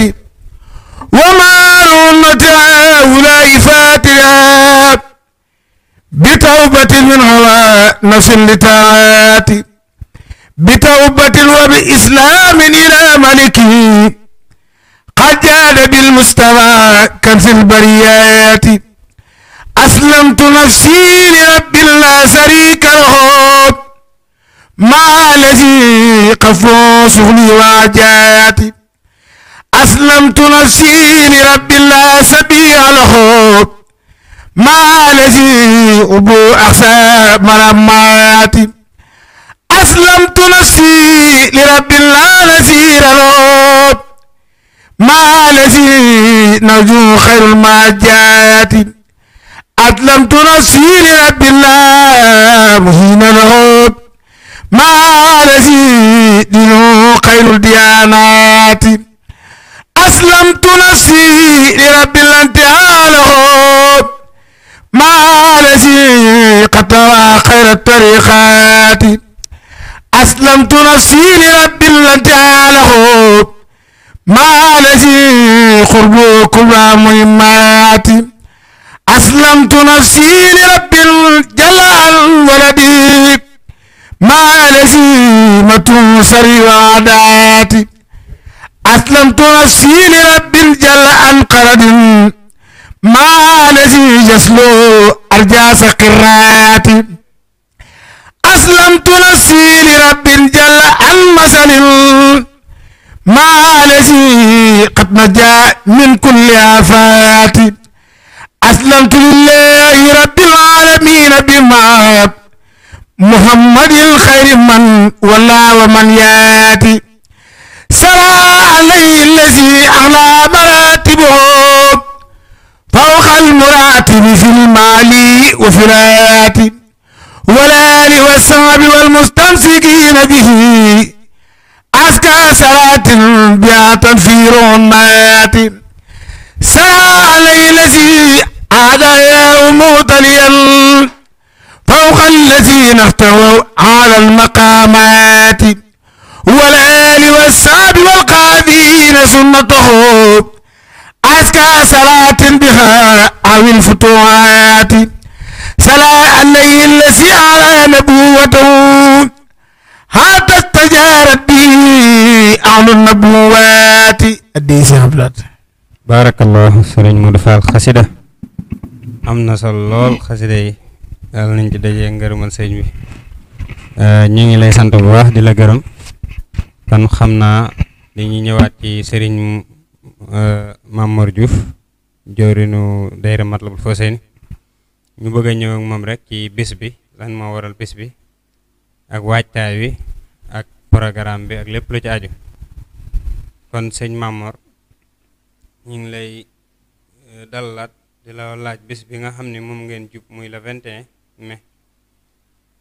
ومارون هؤلاء فاترات بتوبة من هوى نفس لتاعات بتوبة وبإسلام إلى ملكه قد جاد بالمستوى كنز البريات أسلمت نفسي لرب لا شريك له ما الذي قفوا شغلي وعجاتي أسلمت نفسي لرب لا سبيل له ما الذي أبو أخسى مرماتي أسلمت نفسي لرب لا نسير له ما الذي نرجو خير الماجات أسلمت نفسي لرب الله مهين له ما الذي دينه خير الديانات أسلمت نفسي لرب الانتهاء له ما الذي قطع خير الطريقات أسلمت نفسي لرب الانتهاء له ما الذي قرب كل مهمات أسلمت نفسي لرب الجلال ولدي ما الذي متوسر وعداتي أسلمت نفسي لرب الجل عن قرد ما الذي يسلو أرجاس قراتي أسلمت نفسي لرب الجل عن مثل ما الذي قد نجا من كل آفات أسلمت لله رب العالمين بما محمد الخير من ولا ومن ياتي سرى عليه الذي أعلى مراتبه فوق المراتب في المال وفي الآيات والآل والصحب والمستمسكين به أزكى صلاة بها تنفير مات سرى عليه الذي أعداء متليا فوق الذين احتووا على المقامات والآل والصحب والقاذين سنته أزكى صلاة بها أو الفتوحات صلى عليه الذي على نبوته حتى استجارت به أهل النبوات أديس حبلات barakallahu sëriñ Modou Fall xasida am na solo lool xasida yi yàlla nañ ci dajee ngërëmal sëñ bi ñu ngi lay sant bu baax di la gërëm kon xam naa dañuy ñëwaat ci sëriñ Mamor Diouf jawrinu daayira Matlabul Fawzayni ñu bëgg a ñëw ak moom rek ci bis bi lan moo waral bis bi ak waajtaay wi ak programme bi ak lépp lu ci aju kon sëñ Mamor ñu ngi lay dalalaat di la laaj bis bi nga xam ne moom ngeen jub muy le 21 mai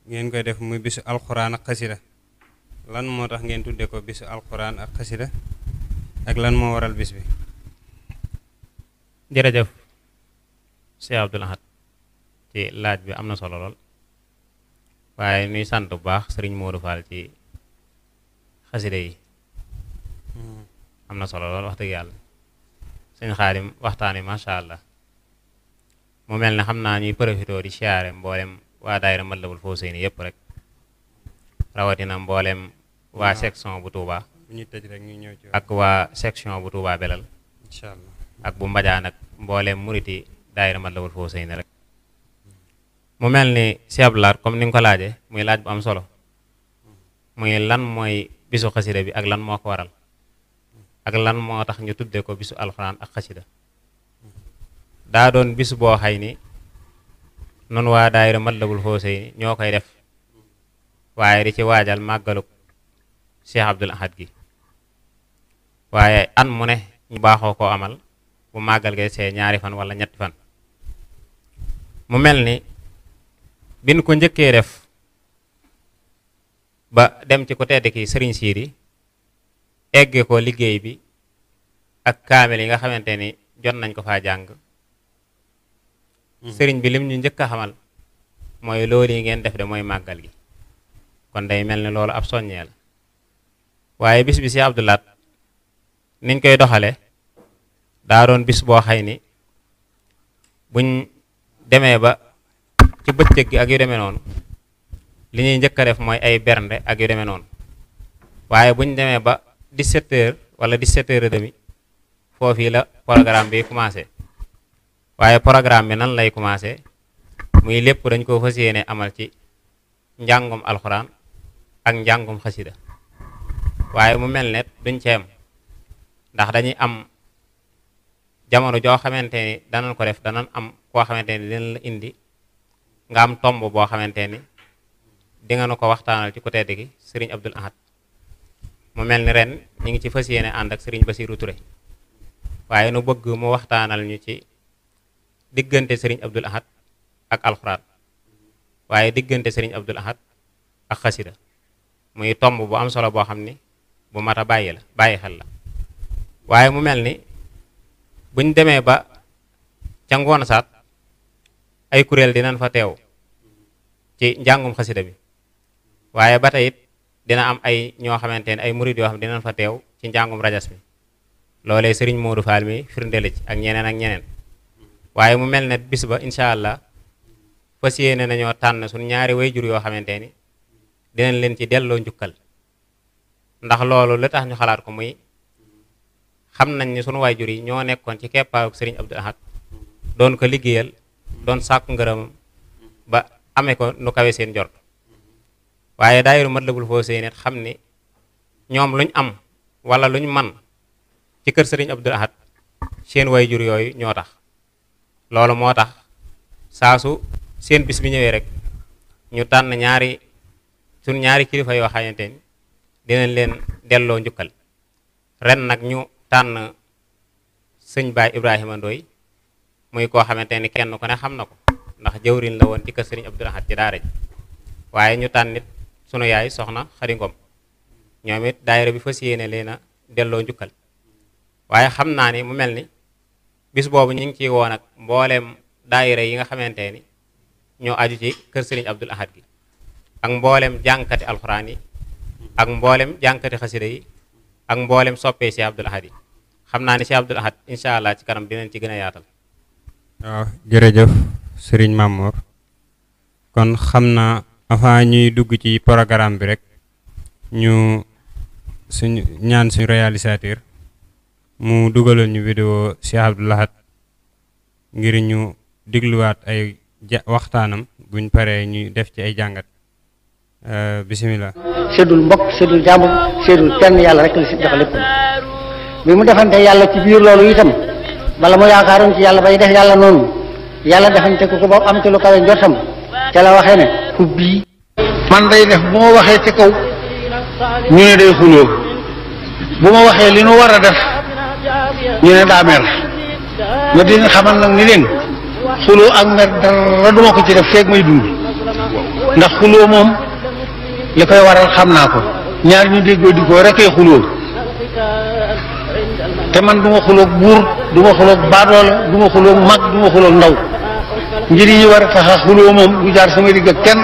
ngeen koy def muy bisu alxuraan ak xasida lan moo tax ngeen tudde ko bisu alxuraan ak xasida ak lan moo waral bis bi. jërëjëf Cheikh Abdoul Ahad ci laaj bi am na solo lool waaye nuy sant bu baax sëriñ Modou Fall ci xasida yi am na solo lool wax dëgg yàlla sëñ Xaadim waxtaan wi macha allah mu mel ne xam naa ñuy profité di siyaare mboolem waa daayira Matlabul Fawzayni yëpp rek rawatina mboolem waa section bu Touba bu ñu tëj rek ñu ñëw ci ak waa section bu Touba Belal incha allah ak bu Mbadiane ak mboolem muriti daayira Matlabul Fawzayni rek mu mel ni Cheikh Abdoul Ahad comme ni nga ko laajee muy laaj bu am solo muy lan mooy bisu xasida bi ak lan moo ko waral ak lan moo tax ñu tuddee ko bisu alxuraan ak xasida daa doon bis boo xay ni noonu waa daayira Matlabul Fawzayni ñoo koy def waaye di ci waajal màggaluk Cheikh Abdoul Ahad gi waaye an mu ne ñu baaxoo koo amal bu màggal ge see ñaari fan wala ñetti fan mu mel ni bin ko njëkkee def ba dem ci ku tedd ki sëriñ Siiri egge ko liggéey bi ak kaamel yi nga xamante ni jot nañ ko faa jàng sëriñ bi lim ñu njëkk a xamal mooy loolu yi ngeen def de mooy màggal gi kon day mel ni loolu ab soññee la waaye bis bi si Abdoul Ahad niñ koy doxale daa doon bis boo xay ni buñ demee ba ci bëccëg gi ak yu demee noonu li ñuy njëkk a def mooy ay bernde ak yu demee noonu waaye buñ demee ba 17h wala 17h30 foofii la programme bi commencé waaye programme bi nan lay commencé muy lépp dañ ko fas yéene amal ci njàngum alxuraan ak njàngum xasida waaye mu mel ne duñ ceem ndax dañuy am jamono joo xamante ni danañ ko def danañ am koo xamante ni dina la indi nga am tomb boo xamante ni di nga nu ko waxtaanal ci côté gi sëriñ Abdoul Ahad mu mel ni ren ñu ngi ci fas yéene ànd ak sëriñ Bassirou Touré waaye nu bëgg mu waxtaanal ñu ci diggante sëriñ Abdoul Ahad ak alxuraan waaye diggante sëriñ Abdoul Ahad ak xasida muy tomb bu am solo boo xam ni bu mat a bàyyi xel la waaye mu mel ni buñ demee ba ca ngoon saat ay kuréel dinañ fa teew ci njàngum xasida bi waaye ba tey it dina am ay ñoo xamante ne ay murid yoo xam dinañ fa teew ci njàngum rajas mi loolee sëriñ Modou Fall mi firndeel ci ak ñeneen waaye mu mel ne bis ba incha allah fas yéene nañoo tànn suñ ñaari wayjur yoo xamante ni dinañ leen ci delloo njukkal ndax loolu li tax ñu xalaat ko muy xam nañ ni sunu wayjur yi ñoo nekkoon ci keppaaru sëriñ Abdoul Ahad doon ko liggéeyal doon sàkku ngërëm ba amee ko nu kawe seen jort waaye daayiru Matlabul Fawzayni xam ni ñoom luñ am wala luñ man ci kër sëriñ Abdoul Ahad seen wayjur yooyu ñoo tax loolu moo tax saa su seen bis bi ñëwee rek ñu tànn suñ ñaari kilifa yoo xamante ni dinañ leen delloo njukkal ren nag ñu tànn sëñ Baay Ibrahima Ndoy muy koo xamante ni kenn ku ne xam na ko ndax jëwriñ la woon ci kër sëriñ Abdoul Ahad ci daara ji waaye ñu tànn nit sunu yaay soxna Xari Ngom ñoom it daayira bi fas yéene leen a delloo njukkal waaye xam naa ni mu mel ni bis boobu ñu ngi ciy woon ak mbooleem daayira yi nga xamante ni ñoo aju ci kër sëriñ Abdoul Ahad gi ak mboolem jànkati alxuraan yi ak mboolem jànkati xasida yi ak mboolem soppee si Abdoul Ahad yi xam naa ni si Abdoul Ahad incha allah ci kanam dinañ ci gën a yaatal. waaw jërëjëf sëriñ Mamour kon xam naa avant ñuy dugg ci programme bi rek ñu ñaan suñu réalisateur mu dugalal ñu vidéo Cheikh Abdoul Ahad ngir ñu digluwaat ay waxtaanam buñ paree ñu def ci ay jàngat bisimilah. séddul mbokk séddul jàmbur séddul kenn yàlla rek la si jox lépp bi mu defante yàlla ci biir loolu itam bala mu yaakaaroon ci yàlla bay def yàlla noonu yàlla defante ko ba am ci lu kawe njortam ca la waxee ne xubbi man day def bu ma waxee ci kaw ñu ne day xuloo bu ma waxee li nu war a def ñu ne daa mer ma dina xamal nag ni leen xuloo ak mer dara duma ko ci def feeg may dund ndax xuloo moom li koy waral xam naa ko ñaar ñu déggoo di ko rekee xuloo te man du ma xuloog buur du ma xuloog baadoola du ma xuloog mag du ma xuloog ndaw ngir yi war a tax a xuloo moom du jaar sama digg ak kenn